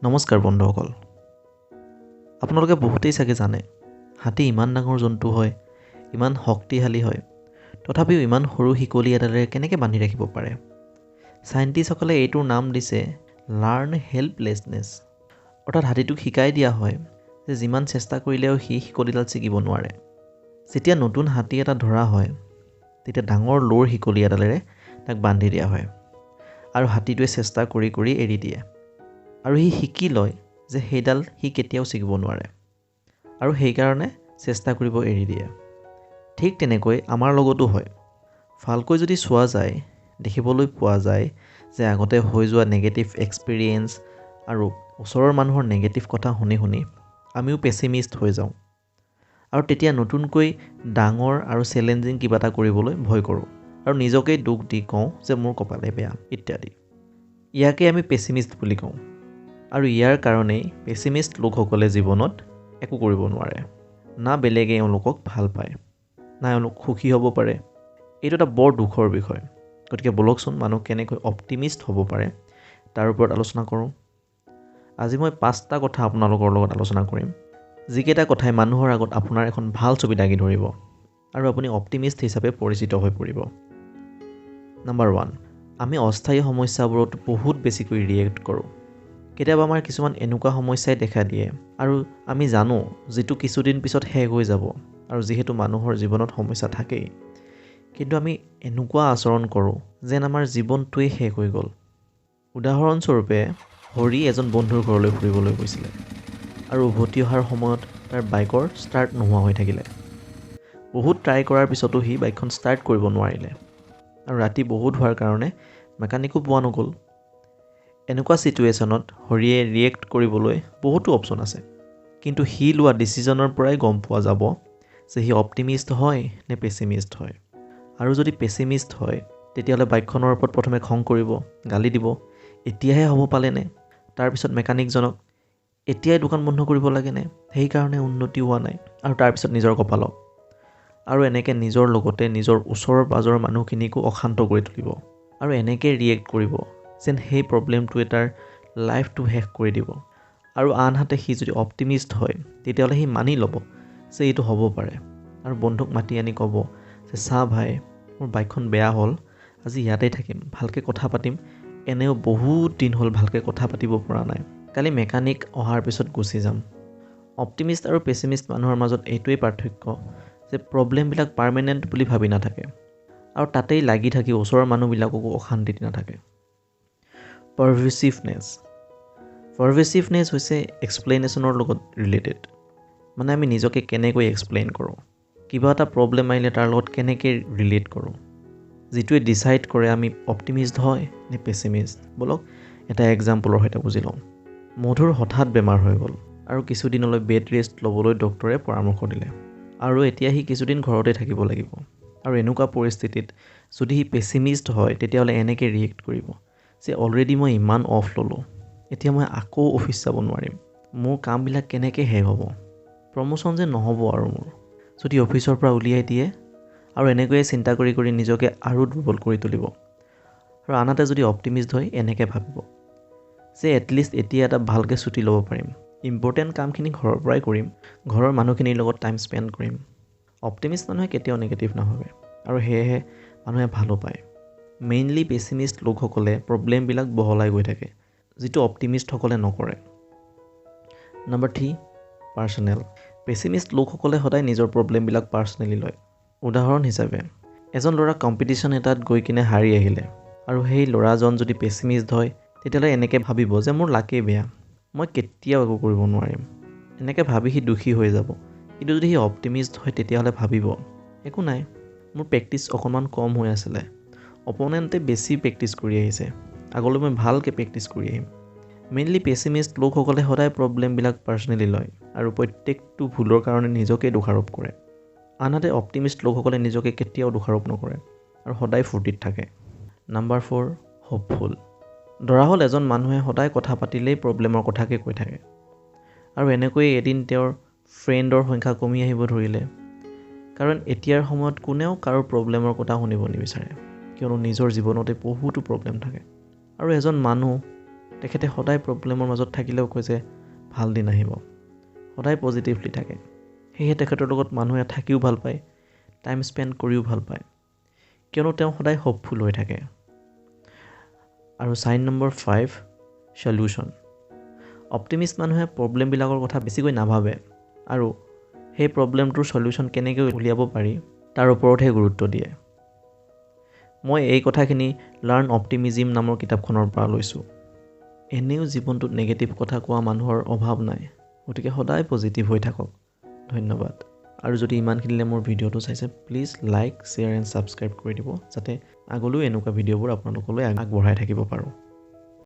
নমস্কাৰ বন্ধুসকল, আপোনালোকে বহুতেই চাগে জানে হাতী ইমান ডাঙৰ জন্তু হয়, ইমান শক্তিশালী হয়, তথাপিও ইমান সৰু শিকলি এডালেৰে কেনেকৈ বান্ধি ৰাখিব পাৰে? চাইণ্টিষ্টসকলে এইটোৰ নাম দিছে লাৰ্ণ হেল্পলেছনেছ। অৰ্থাৎ হাতীটোক শিকাই দিয়া হয় যে যিমান চেষ্টা কৰিলেও সি শিকলিডাল ছিগিব নোৱাৰে। যেতিয়া নতুন হাতী এটা ধৰা হয় তেতিয়া ডাঙৰ লোৰ শিকলি এডালেৰে তাক বান্ধি দিয়া হয় আৰু হাতীটোৱে চেষ্টা কৰি কৰি এৰি দিয়ে আৰু সি শিকি লয় যে সেইডাল সি কেতিয়াও ছিগিব নোৱাৰে আৰু সেইকাৰণে চেষ্টা কৰিব এৰি দিয়ে। ঠিক তেনেকৈ আমাৰ লগতো হয়। ভালকৈ যদি চোৱা যায় দেখিবলৈ পোৱা যায় যে আগতে হৈ যোৱা নেগেটিভ এক্সপিৰিয়েঞ্চ আৰু ওচৰৰ মানুহৰ নেগেটিভ কথা শুনি শুনি আমিও পেচিমিষ্ট হৈ যাওঁ আৰু তেতিয়া নতুনকৈ ডাঙৰ আৰু চেলেঞ্জিং কিবা এটা কৰিবলৈ ভয় কৰোঁ আৰু নিজকেই দুখ দি কওঁ যে মোৰ কপালে বেয়া ইত্যাদি। ইয়াকে আমি পেচিমিষ্ট বুলি কওঁ আৰু ইয়াৰ কাৰণেই পেচিমিষ্ট লোকসকলে জীৱনত একো কৰিব নোৱাৰে। না বেলেগে এওঁলোকক ভাল পায়, না এওঁলোক সুখী হ'ব পাৰে। এইটো এটা বৰ দুখৰ বিষয়। গতিকে ব'লকচোন মানুহ কেনেকৈ অপ্টিমিষ্ট হ'ব পাৰে তাৰ ওপৰত আলোচনা কৰোঁ। আজি মই 5টা কথা আপোনালোকৰ লগত আলোচনা কৰিম, যিকেইটা কথাই মানুহৰ আগত আপোনাৰ এখন ভাল ছবি দাঙি ধৰিব আৰু আপুনি অপ্টিমিষ্ট হিচাপে পৰিচিত হৈ পৰিব। নাম্বাৰ 1, আমি অস্থায়ী সমস্যাবোৰত বহুত বেছিকৈ ৰিয়েক্ট কৰোঁ। কেতিয়াবা আমাৰ কিছুমান এনেকুৱা সমস্যাই দেখা দিয়ে আৰু আমি জানো যিটো কিছুদিন পিছত শেষ হৈ যাব আৰু যিহেতু মানুহৰ জীৱনত সমস্যা থাকেই, কিন্তু আমি এনেকুৱা আচৰণ কৰোঁ যেন আমাৰ জীৱনটোৱেই শেষ হৈ গ'ল। উদাহৰণস্বৰূপে হৰি এজন বন্ধুৰ ঘৰলৈ ফুৰিবলৈ গৈছিলে আৰু উভতি অহাৰ সময়ত তাৰ বাইকৰ ষ্টাৰ্ট নোহোৱা হৈ থাকিলে। বহুত ট্ৰাই কৰাৰ পিছতো সি বাইকখন ষ্টাৰ্ট কৰিব নোৱাৰিলে আৰু ৰাতি বহুত হোৱাৰ কাৰণে মেকানিকো পোৱা নগ'ল। এনেকুৱা ছিটুৱেশ্যনত হৰিয়ে ৰিয়েক্ট কৰিবলৈ বহুতো অপশ্যন আছে, কিন্তু সি লোৱা ডিচিশ্যনৰ পৰাই গম পোৱা যাব যে সি অপ্টিমিষ্ট হয় নে পেচিমিষ্ট হয়। আৰু যদি পেচিমিষ্ট হয় তেতিয়াহ'লে বাইকখনৰ ওপৰত প্ৰথমে খং কৰিব, গালি দিব, এতিয়াহে হ'ব পালেনে, তাৰপিছত মেকানিকজনক এতিয়াই দোকান বন্ধ কৰিব লাগেনে, সেইকাৰণে উন্নতি হোৱা নাই, আৰু তাৰপিছত নিজৰ কপালক, আৰু এনেকৈ নিজৰ লগতে নিজৰ ওচৰৰ পাজৰৰ মানুহখিনিকো অশান্ত কৰি তুলিব আৰু এনেকৈ ৰিয়েক্ট কৰিব যেন সেই প্ৰব্লেমটোৱে তাৰ লাইফটো শেষ কৰি দিব। আৰু আনহাতে সি যদি অপ্টিমিষ্ট হয় তেতিয়াহ'লে সি মানি ল'ব যে এইটো হ'ব পাৰে আৰু বন্ধুক মাতি আনি ক'ব যে চা ভাই, মোৰ বাইকখন বেয়া হ'ল, আজি ইয়াতেই থাকিম, ভালকৈ কথা পাতিম, এনেও বহুত দিন হ'ল ভালকৈ কথা পাতিব পৰা নাই, কালি মেকানিক অহাৰ পিছত গুচি যাম। অপ্টিমিষ্ট আৰু পেচিমিষ্ট মানুহৰ মাজত এইটোৱেই পাৰ্থক্য যে প্ৰব্লেমবিলাক পাৰ্মানেণ্ট বুলি ভাবি নাথাকে আৰু তাতেই লাগি থাকি ওচৰৰ মানুহবিলাককো অশান্তি দি নাথাকে। পাৰভেচিভনেছ। পাৰভেচিভনেছ হৈছে এক্সপ্লেনেশ্যনৰ লগত ৰিলেটেড, মানে আমি নিজকে কেনেকৈ এক্সপ্লেইন কৰোঁ, কিবা এটা প্ৰব্লেম আহিলে তাৰ লগত কেনেকৈ ৰিলেট কৰোঁ, যিটোৱে ডিচাইড কৰে আমি অপ্টিমিষ্ট হয় নে পেচিমিষ্ট। ব'লক এটা এক্সাম্পলৰ সৈতে বুজি লওঁ। মধুৰ হঠাৎ বেমাৰ হৈ গ'ল আৰু কিছুদিনলৈ বেড ৰেষ্ট ল'বলৈ ডক্টৰে পৰামৰ্শ দিলে আৰু এতিয়া সি কিছুদিন ঘৰতে থাকিব লাগিব। আৰু এনেকুৱা পৰিস্থিতিত যদি সি পেচিমিষ্ট হয় তেতিয়াহ'লে এনেকৈ ৰিয়েক্ট কৰিব যে অলৰেডি মই ইমান অফ ল'লোঁ, এতিয়া মই আকৌ অফিচ যাব নোৱাৰিম, মোৰ কামবিলাক কেনেকৈ শেষ হ'ব, প্ৰমোশ্যন যে নহ'ব আৰু মোৰ যদি অফিচৰ পৰা উলিয়াই দিয়ে, আৰু এনেকৈয়ে চিন্তা কৰি কৰি নিজকে আৰু দুৰ্বল কৰি তুলিব। আৰু আনহাতে যদি অপ্টিমিষ্ট হয় এনেকৈ ভাবিব যে এটলিষ্ট এতিয়া এটা ভালকৈ ছুটি ল'ব পাৰিম, ইম্পৰ্টেণ্ট কামখিনি ঘৰৰ পৰাই কৰিম, ঘৰৰ মানুহখিনিৰ লগত টাইম স্পেণ্ড কৰিম। অপ্টিমিষ্ট মানুহে কেতিয়াও নেগেটিভ নাভাবে আৰু সেয়েহে মানুহে ভালো পায়। মেইনলি পেচিমিষ্ট লোকসকলে প্ৰব্লেমবিলাক বহলাই গৈ থাকে, যিটো অপ্টিমিষ্টসকলে নকৰে। Number 3, personal. Pessimist লোকসকলে সদায় নিজৰ প্ৰব্লেমবিলাক পাৰ্চনেলি লয়। উদাহৰণ হিচাপে এজন ল'ৰা কম্পিটিশ্যন এটাত গৈ কিনে হাৰি আহিলে আৰু সেই ল'ৰাজন যদি পেচিমিষ্ট হয় তেতিয়াহ'লে এনেকৈ ভাবিব যে মোৰ লাকেই বেয়া, মই কেতিয়াও একো কৰিব নোৱাৰিম, এনেকৈ ভাবি সি দুখী হৈ যাব। কিন্তু যদি সি অপ্টিমিষ্ট হয় তেতিয়াহ'লে ভাবিব একো নাই, মোৰ প্ৰেক্টিচ অকণমান কম হৈ আছিলে, অপনেণ্টে বেছি প্ৰেক্টিচ কৰি আহিছে, আগলৈ মই ভালকৈ প্ৰেক্টিচ কৰি আহিম। মেইনলি পেচিমিষ্ট লোকসকলে সদায় প্ৰব্লেমবিলাক পাৰ্চনেলি লয় আৰু প্ৰত্যেকটো ভুলৰ কাৰণে নিজকে দোষাৰোপ কৰে। আনহাতে অপ্টিমিষ্ট লোকসকলে নিজকে কেতিয়াও দোষাৰোপ নকৰে আৰু সদায় ফূৰ্তিত থাকে। Number 4, hopeful. ধৰা হ'ল এজন মানুহে সদায় কথা পাতিলেই প্ৰব্লেমৰ কথাকে কৈ থাকে আৰু এনেকৈয়ে এদিন তেওঁৰ ফ্ৰেণ্ডৰ সংখ্যা কমি আহিব ধৰিলে, কাৰণ এতিয়াৰ সময়ত কোনেও কাৰো প্ৰব্লেমৰ কথা শুনিব নিবিচাৰে, কিয়নো নিজৰ জীৱনতে বহুতো প্ৰব্লেম থাকে। আৰু এজন মানুহ তেখেতে সদায় প্ৰব্লেমৰ মাজত থাকিলেও কয় যে ভাল দিন আহিব, সদায় পজিটিভলি থাকে। সেয়েহে তেখেতৰ লগত মানুহে থাকিও ভাল পায়, টাইম স্পেণ্ড কৰিও ভাল পায়, কিয়নো তেওঁ সদায় হোপফুল হৈ থাকে। আৰু চাইন নম্বৰ 5, চলিউশ্যন। অপটিমিষ্ট মানুহে প্ৰব্লেমবিলাকৰ কথা বেছিকৈ নাভাবে আৰু সেই প্ৰব্লেমটোৰ চলিউশ্যন কেনেকৈ উলিয়াব পাৰি তাৰ ওপৰতহে গুৰুত্ব দিয়ে। মই এই কথাখিনি লাৰ্ণ অপটিমিজিম নামৰ কিতাপখনৰ পৰা লৈছোঁ। এনেও জীৱনটোত নেগেটিভ কথা কোৱা মানুহৰ অভাৱ নাই, গতিকে সদায় পজিটিভ হৈ থাকক। ধন্যবাদ। আৰু যদি ইমানখিনিলৈ মোৰ ভিডিঅ'টো চাইছে, please like, share and subscribe কৰি দিব, যাতে আগলৈও এনেকুৱা ভিডিঅ'বোৰ আপোনালোকলৈ আগবঢ়াই থাকিব পাৰোঁ।